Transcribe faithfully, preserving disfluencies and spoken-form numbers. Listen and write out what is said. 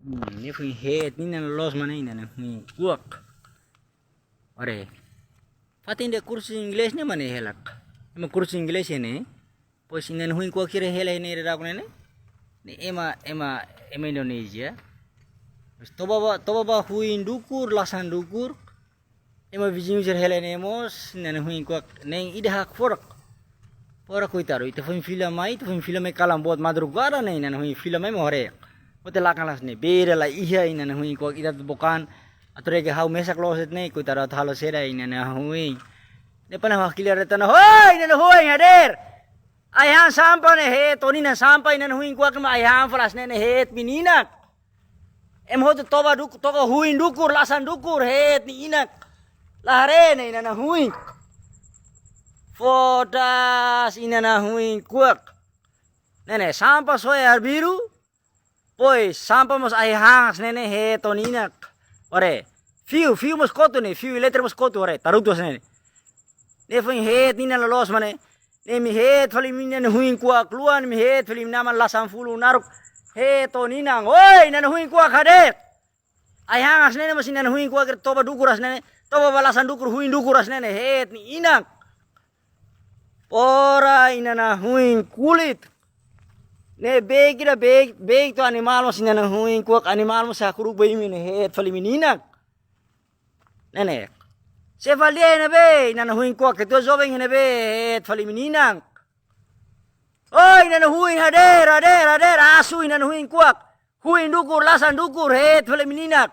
Hmm, ne'e foin heet nia inan loloos mane inan huin kuak. Ore. Fatin de kursu inglés ne'e mane helak. Ema kursu inglés ne'e. Pois inan huin kuak sira hela ne'e ida-idak ne'e. Ne'e ema, ema, ema Indonézia. Pois toba ba, toba ba huin dukur, lasan dukur. Ema viziñu sira hela ne'e mós, inan huin kuak ne'e ida hakfodak. Fodak koitadu, ita foin fila mai, ita foin fila mai kalan boot madrugada ne'e, inan huin fila mai mak haree. Hotu lakan las ne'e, beira la iha inan huin kuak ida atu bokan. Atu rege ha'u mesak loos de'it ne'e, koitadu atu halo saida inan huin. Ne'e panah hakilar de'it ona, "Hoi, inan huin, hadeer! Ai-han sampah ne'e heet, ó-nia inan sampah inan huin kuak mak ai-han fali hanesan ne'e heet nia inan." Ema hotu toba duk-, toba huin dukur, lasan dukur, heet nia inan. La haree ne'e inan huin. Fodas inan huin kuak. Ne'e ne'e, sampah soe arbiru. Pois, sampah mós ai-han hanesan ne'e heet ó-nia inan. Ore, fiu, fiu mós kotu ne'e, fiu elétriku mós kotu, ore, tarutu hanesan ne'e. Ne'e foin heet nia inan loloos mane. Ne'e imi heet fali imi-nia inan huin kuak luan, imi heet fali imi-nia inan lasan fulu naruk. Heet ó-nia inan. Oi, inan huin kuak hadeer. Ai-han hanesan ne'e mós inan huin kuak toba dukur hanesan ne'e. Toba ba lasan dukur, huin dukur hanesan ne'e. Heet nia inan. Ora inan huin kulit. Ne'e beik ida beik, beik to'o animál mós inan huin kuak animál mós hakuruk ba imi ne'e heet fali imi-nia inan. Ne'e ne'e. Sé fali iha ne'ebé, inan huin kuak ketua joven iha ne'ebé, heet fali imi-nia inan. Oi, inan huin hadeer, hadeer, hadeer, asu inan huin kuak. Huin dukur, lasan dukur, heet fali imi-nia inan.